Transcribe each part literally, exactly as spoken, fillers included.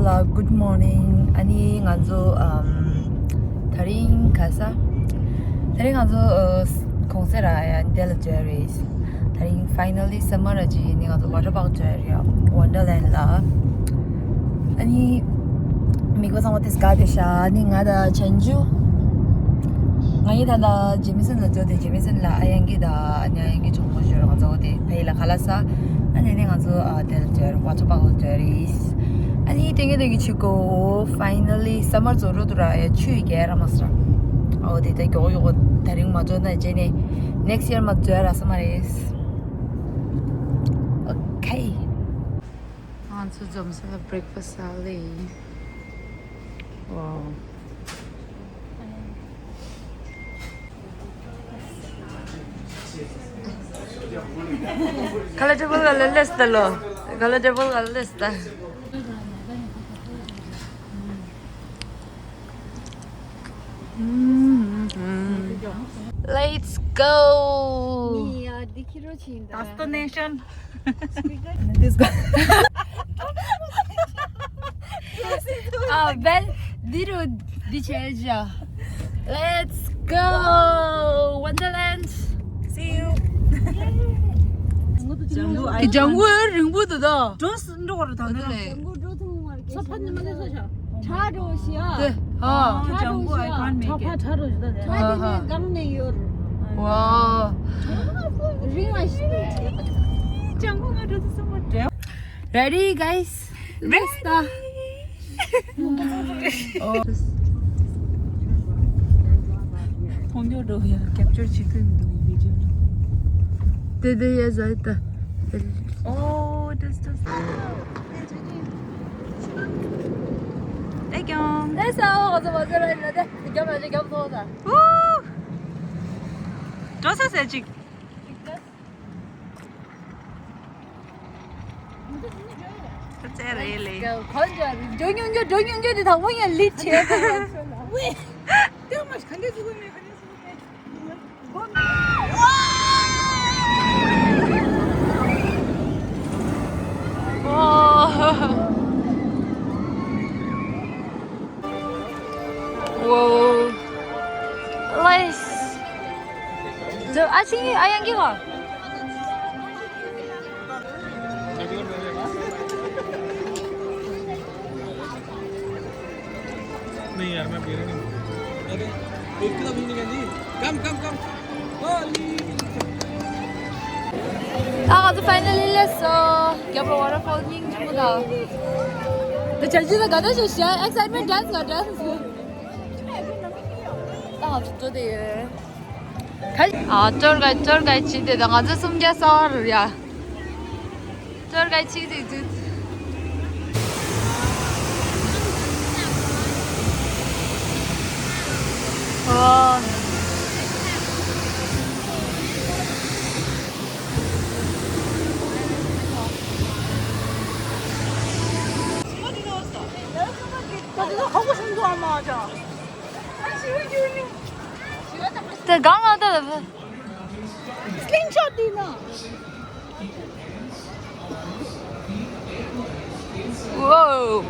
Hello, good morning. ཨ་ནི་ང་ཚོ་ཨམ་དེ་རིང་ག་ས། དེ་རིང་ང་ཚོ་ཨ་གུང་སེང་ར་ཡ་འདི་ལ་འབྱོར་རེད། དེ་རིང་finally summer ར་ཅིག་ནི་ང་ཚོ་water park འབྱོར་ཡ་Wonderland ལ། ཨ་ནི་མི་གོ་ཚང་མ་དེ་སྐད་དེ་ཤ། ཨ་ནི་ང་དང་ཆན་ཇུ། ང་ཡི་ད་ལྟ་ཇེ་མི་སན་ལ་འབྱོར་ཏེ་ཇེ་མི་སན་ལ་ཨ་ཡང་གི་ད་ཨ་ནི་ཨ་ཡང་གི་གྲོགས་མོ་ཞོར་ང་ཚོ་དེ་ཕ་ཡི་ལ་ཁ་ལག་ཟ། ཨ་ནི་ནི་ང་ཚོ་ཨ་དེ་ལ་འབྱོར་water park ལ་འབྱོར་རེད། ཨ་ནི་ཏེང་གེ་ཏེང་གེ་ཆུ་གོ། Finally summer ཚོ་རུ་དུ་ར་ཡ་ཆུ་ཡི་གེ་ར་མ་སྲ། ཨོ་དེ་ད་མགྱོགས་མགྱོགས་དེ་རིང་མ་འཇོན་ན་རྗེས་ནས་next year མ་འཇོན་ར་ས་མ་རེད། Okay. ང་ཚོ་འཛོམས་ས་ལ་breakfast ཟ་ལེ། Wow. Collectible ག་ལ་ལེས་ད་ལོ། Collectible ག་ལ་ལེས་ད། Let's go. Destination. This guy. ཨ་བེལ། འདི་རུ་འདི་བྱས་བཞག Let's go Wonderland. See you. ལྗང་གུ་རིང་པོ་འདུག་ད། འགྲོ་འགྲོ་བར་དང་། ས་ཕ་ནི་མ་ནི་ས་ཤ། ཁྲ་འགྲོ་ཤི་ཨ། དེ་ཧ། ཁྲ་འགྲོ་ཤི་ཨ། ཁྲ་ཕ་ཁྲ་འགྲོ་ཤི་ད་དེ། ཁྲ་དེ་ནི་གང་ནས་ཡོད། ཝ། རིང་བ་ཤི། ལྗང་གུ་ང་འགྲོ་དུ་སོང་བ་འདྲ། Ready, guys? Let's go. ཁོང་ཚོ་འགྲོ་ཡ་capture བྱེད་ཀྱི་འདུག video ནང་། དེ་དེ་ཡ་ཟ་ད། Oh, this, this. Thank you. Let's go. ང་ཚོ་ང་ཚོ་ར་ཡིན་ན་དེ་རྒྱབ་ལ་རྒྱབ་ཐོག་ད། འགྲོ་ས་ཟེར་ཅིག་ཙེ་རེ་ལེ། འགྲོ་ཉུང་ཉུང་འགྲོ་ཉུང་ཉུང་དེ་དང་པོ་ཡང་ལི་བྱས། ཝེ། ཏེ་མ་ག་འདྲ་ཟུག་མེད་ག་འདྲ་ཟུག་མེད། Wow. Nice. ཨ་ཆིང་ཨ་ཡང་གི་ག नहीं यार, मैं पी रहा नहीं। अरे, बिल्कुल अभी नहीं करनी। कम, कम, कम। ད་ང་ཚོ་finally སླེབས་སོང་། རྒྱབ་ལ་waterfall སྙིང་རྗེ་མོ་དང་། ད་བྱ་བྱེད་ད་ག་འདྲ་ཞིག་བྱ། excitement dance ལ་dance། ད་ང་ཚོ་འགྲོ་བསྡད་ཡོད། ཨ། tour guide, tour guide བྱེད་དེ་དང་ང་ཚོ་སུམ་བརྒྱ་ས་བར་ཡ། tour guide བྱེད་དེ་དུས། ཨོ། དེ་གང་ལ་ལྟ་ལ། slingshot དེ་ན། Whoa.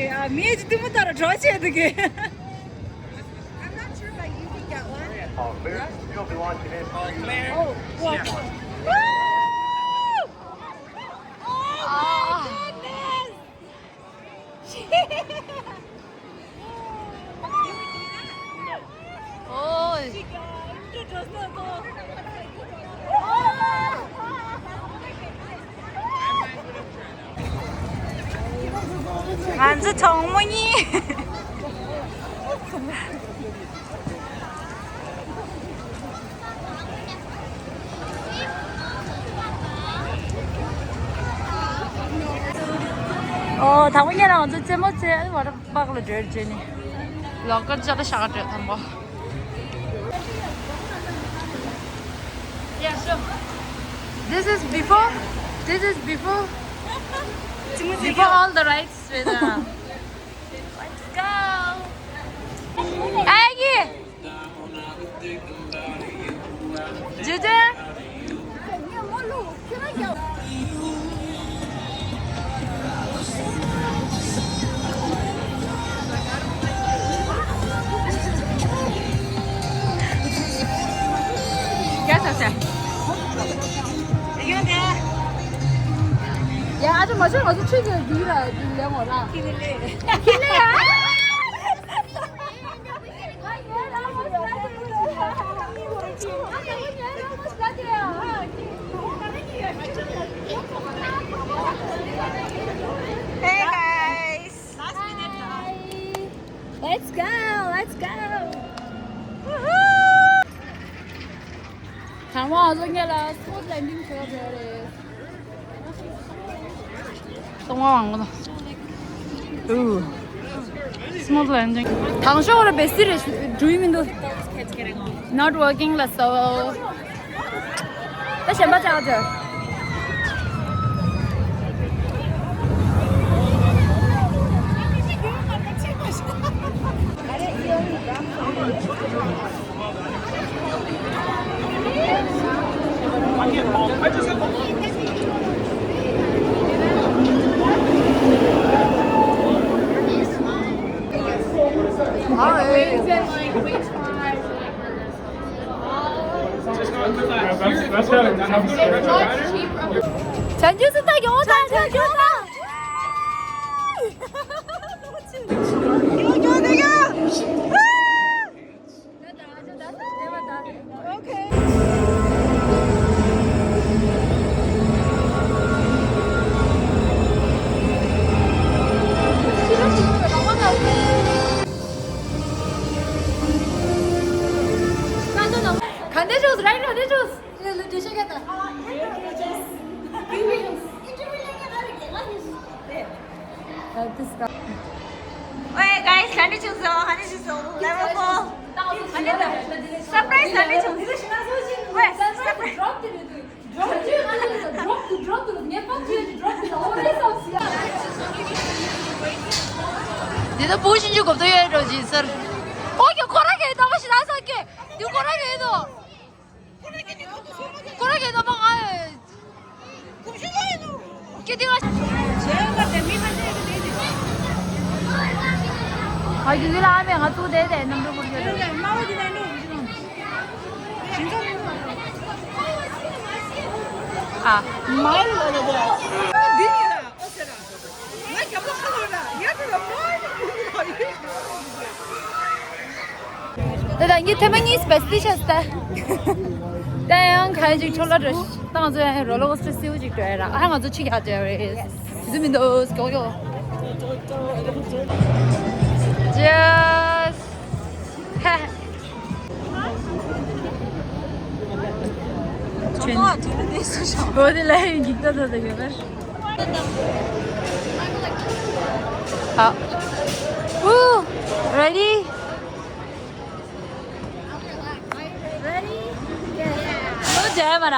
ཡ། མིའི་ལྟད་མོ་ལྟར་གྲོགས་བྱེད་འདུག་གི། I'm not sure, but you can get one. Oh, Claire, you'll be watching it. Oh, Claire. Oh, what? Yeah. Woo! Oh my goodness! Ah. གྲོགས་མོ་གཉིས། ཨོ། དང་པོ་ཉལ་ལ་ང་ཚོ་རྩེད་མོ་རྩེ་བར་པག་ལ་འགྲོ་རྒྱུ་ནི། ལོག་ཀར་ཅ་ལ་ཤག་འགྲོ་དང་པོ། Yeah, sure. This is before. This is before. Before all the rights with uh, Let's go. Aggie. Juju. Yes, yes, yes. ཡ། ཨ་ཅོ་མ་ཅོ་ང་ཚོ་ཁྲིད་ཀྱི་འདི་ལ་འདི་ལེན་འོ་ར། ཁྱི་ལེ། ཁྱི་ལེ་ཡ། Hey guys. Let's go, let's go. Woohoo! དང་པོ་ང་ཚོ་སྔོན་ལ་smooth landing བྱས་པ་རེད། གཏོང་བ་མང་པོ་དང་། Ooh. Smooth landing. དང་ཤོག་ར་བེ་སི་རེ་འགྲུལ་མི་འདུག Not working ལ་སོ། ད་གཞན་པ་ཅག་ཅག་བྱང་ཆུབ་སེམས་དཔའ་གི་འོ་ད་བྱང་ཆུབ་སེམས་དཔའ། ག་འདྲ་བྱུང་སོང་། རང་ག་འདྲ་བྱུང་སོང་། ལ་ལ་འགྲེལ་བཤད་རྒྱག་དང་། Hey guys, ག་འདྲ་བྱུང་སོང་། ག་འདྲ་བྱུང་སོང་། Level four. Surprise ག་འདྲ་བྱུང་སོང་། ཝེ། Surprise. འདི་ད་བུ་ཤིན་ཅུ་གོ་ཏོ་ཡོད་འགྲོ་ཅི་ཟེར། ཨོ་ཀེ། ཁོ་ར་གེ་ད་མ་ཤི་ད་ས་ཀེ། འདི་ཁོ་ར་གེ་དོ། ཁོ་ར་གེ་ད་མ་ང་། ཀེ་དེ་ང་། ཨ་ཡུ་ལ་ཨ་མེ་ང་ཚུགས་དེ་དེ་ནམ་རུ་ཁོར་ཡོད། ཨ། མ་ཡུ་ལ་ལ་དེ། འདི་ཡིན་ལ། ཨོ་ཟེར་ར། ང་རྒྱབ་ལོགས་ཁ་ལོག་ར་ཡར་འགྲོ་ར་མ་ཡུ་ལ་ཡུལ། ད་ད་ངས་ཐེངས་མ་གཉིས་སུ་བེ་སི་ཤ་སྟེ། ད་ཡང་ཁ་ཅིག་འཕྲོ་བརླག་འགྲོ་ཤི་ཏང་ཚོ་ཡང་རོ་ལོ་ཀོ་སི་ཊར་སེའུ་ཅིག་འགྲོ་ཡ་ར། ཨ་ང་ཚོ་ཆིག་ཡ་འགྲོ་ཡ་རེད། དེ་ཚོ་མི་འདུག་སྐྱོ་སྐྱོ། Just ཁོ་ཚོ་ཨ་ཐུག་ནས་སུ་ཤོག་འོ་དེ་ལ་ཡིན་འགྱིག་ཏོ་ཏོ་ཡོད་པར། ཨ། Ooh, ready? Ready? Yes. ལོ་རྒྱ་མ་ར།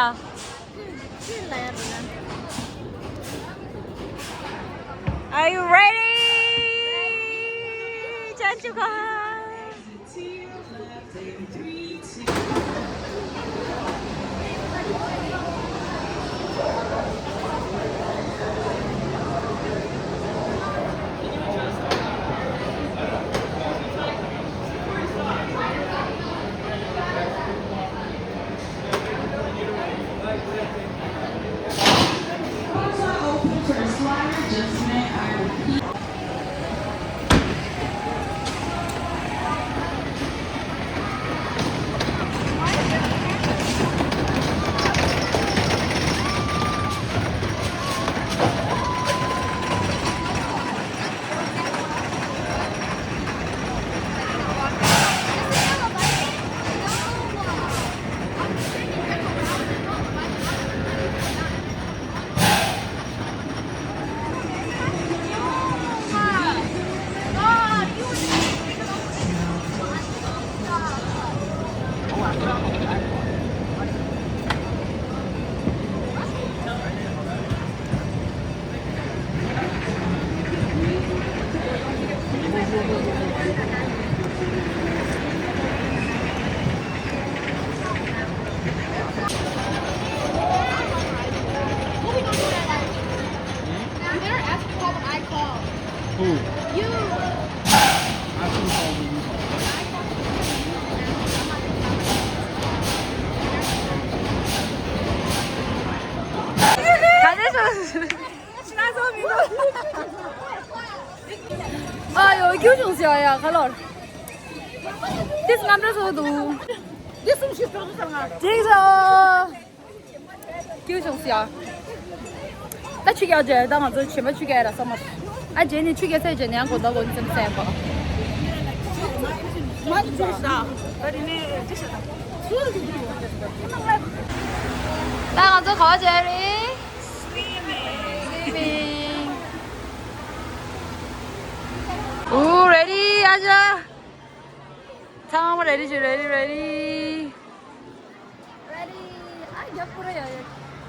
Are you ready? ཅན་ཅུ་ག You better ask me what I call. Who? You. I couldn't call you. ག་ནས་སོང་། ཨ་ཡོ་ཁྱོད་བྱུང་ཟེར་ཡ་ག་ལོར། དེ་སྔ་འདྲ་བཟོ་འདུག་དེ་གསུམ་བཞི་སྤྲོ་ཚོ་ཚང་ང་། འགྲིག་སོང་། སྐྱིད་བྱུང་ཟེར། ད་ཆུ་རྒྱག་རྗེས་ད་ང་ཚོ་བྱེ་མ་ཆུ་རྒྱག་ཡ་ར་བསམ་མ། ཨ་རྗེས་ནས་ཆུ་རྒྱག་ཚར་རྗེས་ནས་ཡང་དགོང་དག་དགོང་ཙམ་སེམས་པ། ད་ང་ཚོ་ག་བ་བྱས་རེད། Swimming. Ooh, ready, ཨ་ཅག་ཚང་མ་ready བྱོས། Ready, ready. Ready. ཨ་རྒྱབ་ཁུ་ར་ཡ་ཡ།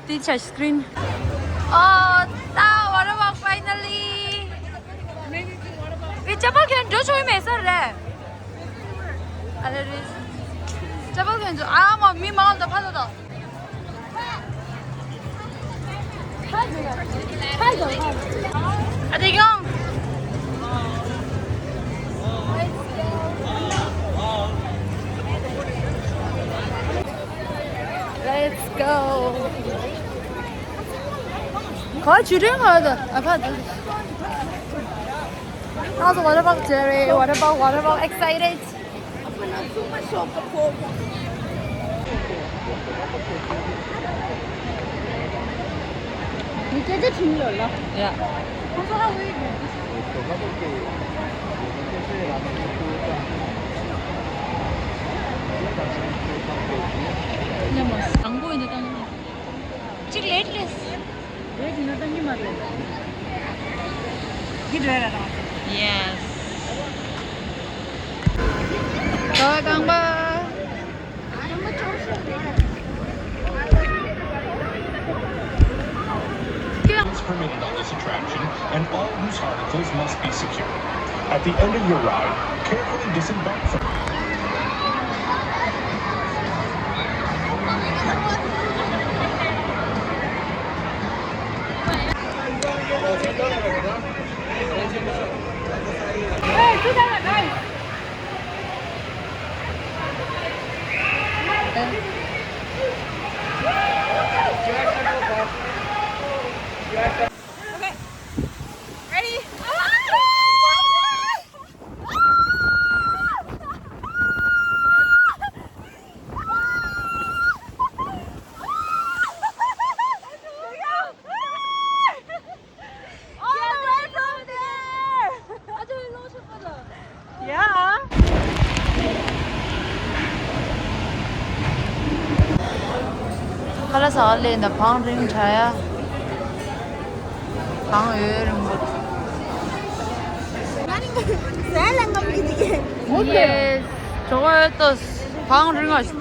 དེ་ཆ་screen. ཨོ། ད་water park finally. བི་ཅ་པ་གན་འགྲོ་ཆོག་གི་མེད་ས་རེད། ཨ་རེ་རེ། ཅ་པ་གན་འགྲོ་ཨ་མ་མི་མང་ད་ཕ་ད་ད། ཨ་དེ་ཡོང་། Let's go. ག་ཆུ་ཕྲན་ག་ད་ཨ་ཕ་ད། How's the water park, Jerry? Water park, water park, excited. Yeah. གཅིག་late རེད། རེད་དེ་ན་ཏང་གི་མ་རེད། འདི་འདྲ་ར་ར། Yes. ག་བ་རྐང་པ། Permitted on this attraction, and all loose articles must be secured. At the end of your ride, carefully disembark from Okay. Ready? All the way from there. Yeah. ཁ་ལག་ཟ་ག་སླེབས་ན་བང་རིང་དྲགས་ཡ། བང་ཡོད་རིང་པོ། ཟས་ལ་རྔམ་གྱི་འདུག་གས། ཡེས། གྲོད་ཁོག་ཡོད་ཏོ། བང་རིང་ང་ཞིག་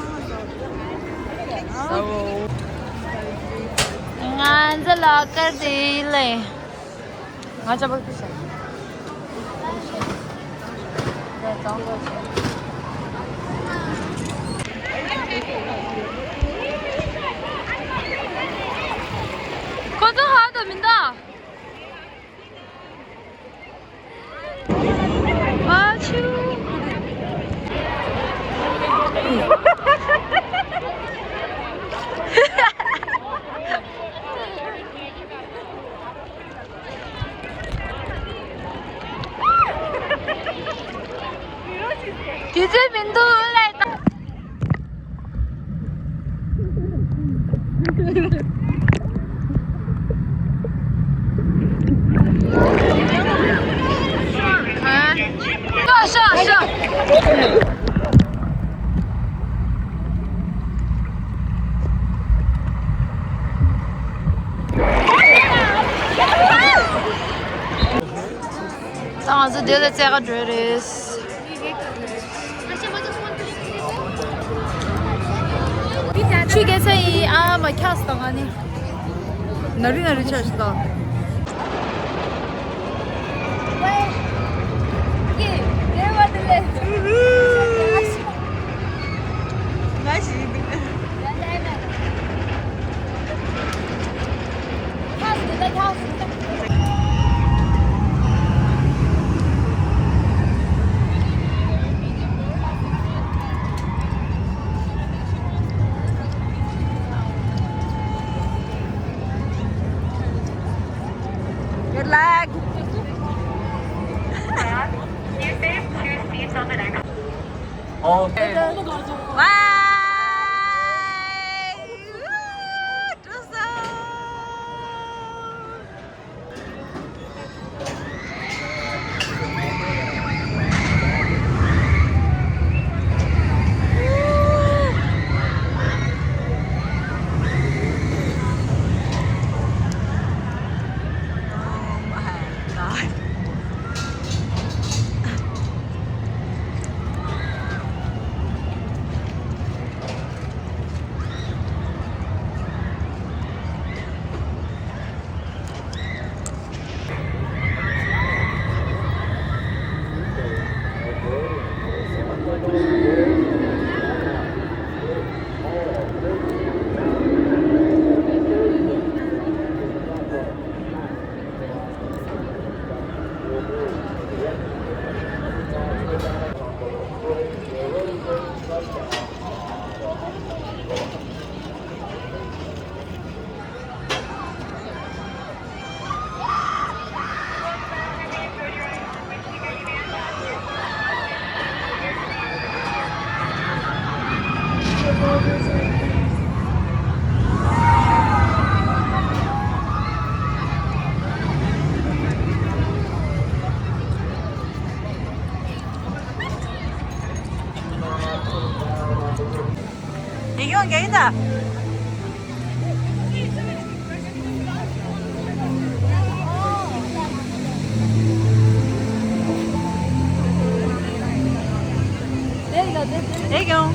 ང་ཚོ་ལོ་ཀར་དེ་ལས། ང་ཅག་པགས་ཏི་ཤ། ཁོ་ཚོ་ཧ་ད་མི་འདུག་ཨ་ཆུ། དུས་ཚོད་མི་འདུག་ལས་ད། ཤོག་ཤོག་ཤོག་ད་ང་ཚོ་འདི་ལ་རྩེད་ག་འགྲོ་རེད། ད་ང་ནི་ན་རི་ན་རི་ཆགས་ཤིག་དང་། Good luck. Ma'am, you saved two seats on the next. Okay. Bye. Woo! Tuso. Oh my God. ཡིག་ཡོང་རྒྱ་ཡིན་ད། དེ་ཡོང་།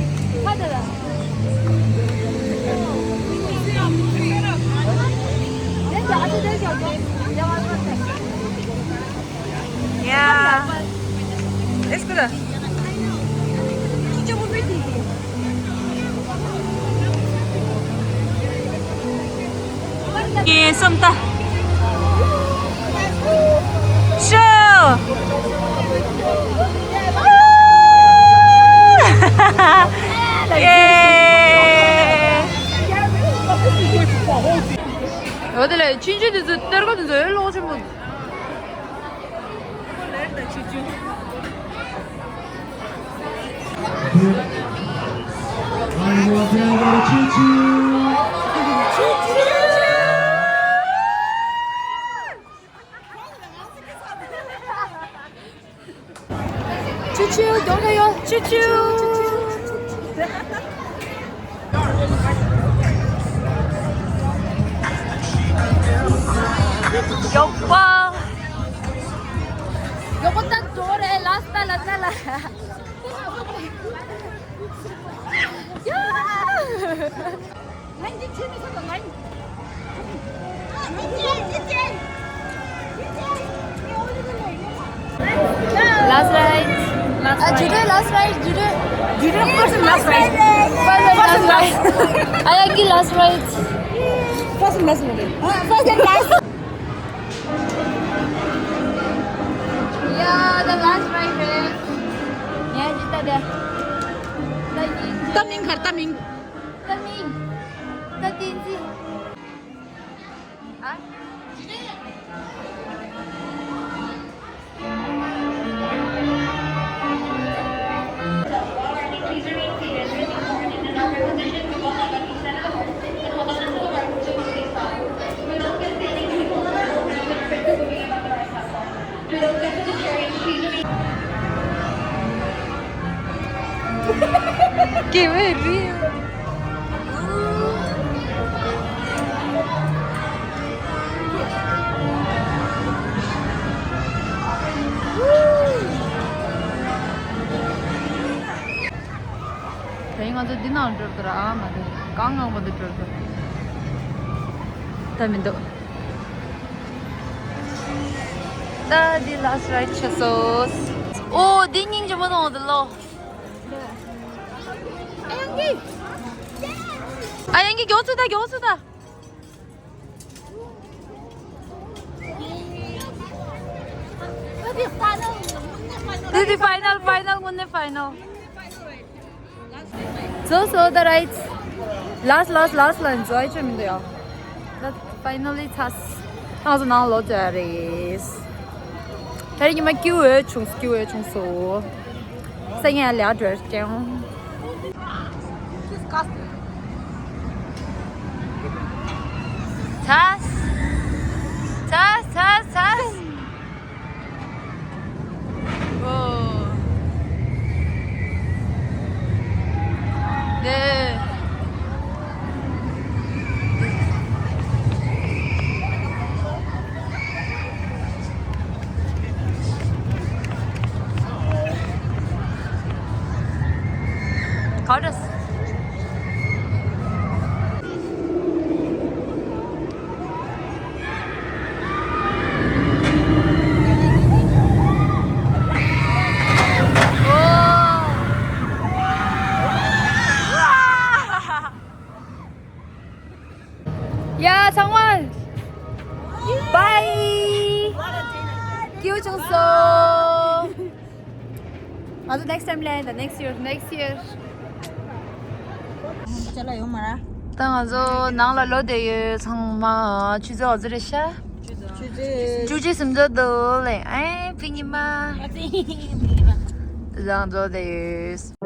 Yeah. It's good. ཡེ་སམ་ཏ། ཤོ། ཡེ། འོ་དེ་ལས་ཆུང་ཆུང་དེ་ཚོ་གཏེར་ཁ་དེ་ཚོ་ཨེ་ལོག་ཆེན་པོ། ཆུ་ཆུ་མགྱོགས་ཡོད། ཆུ་ཆུ། མགྱོགས་པ། མགྱོགས་པ་ད་འགྲོ་རེད། ལ་ས་ལ་ས་ལ། ཡ། Last ride. ཨ། ཇུ་ཌེ་last ride. ཇུ་ཌེ། ཇུ་ཌེ་first and last ride. First and last ride. ཨ་ཡ་གི་last ride. First and last ride. ཨ། First and last. Yeah, the last ride རེད། ཡ་ཇི་ལྟ་དེ། ད་མིང་གར་ད་མིང་། ད་མིང་། ད་བསྟན་འཛིན། ཨ། སྐྱེ་བའི་རིགས། དེ་ང་ཚོ་འདི་ནང་འགྲོ་དོ་ར། ཨ་མ་དེ་གང་ངང་པོ་འདི་འགྲོ་དོ། ད་མི་འདུག་ད་འདི་last ride བྱས་སོང་། ཨོ་འདི་སྙིང་རྗེ་མོ་མཐོང་འདུག་ལོ། ཨ་ཡང་གི་མགྱོགས་ཚུལ་ད། མགྱོགས་ཚུལ་ད། འདི་འདི་final, final, དངོས་གནས་final. So, so the rides. Last, last, last ལ་enjoy བྱེད་མི་འདུག་ཡ། ད་finally ཚར། ང་ཚོ་ནང་ལོག་རྒྱག་རེད། ད་རེས་ཉི་མ་སྐྱིད་པོ་བྱུང་། སྐྱིད་པོ་བྱུང་སོང་། སང་ཉིན་ལས་འགྲོ་ཀྱང་། ཚར། ཚར། ཚར། ཚར། ཨོ། དེ། ག་རེ། ཡ་ཚང་མ། Bye. སྐྱིད་པོ་བྱུང་སོང་། ང་ཚོ་next time ལ་ཡིན་ད། Next year, next year. ཅ་ལག་ཡོད་མ་ར། ད་ང་ཚོ་ནང་ལ་ལོག་བསྡད་ཡོད། ཚང་མ་ཆུ་ཚོད་ག་ཚོད་རེད་ཤག་ཆུ་ཚོད། ཆུ་ཚོད་སུམ་ཅུ་འདུག་ལེ། ཨེ་ཕི་ཉི་མ། ཨ་ཙི། ང་ཚོ་ལོག་བསྡད་ཡོད།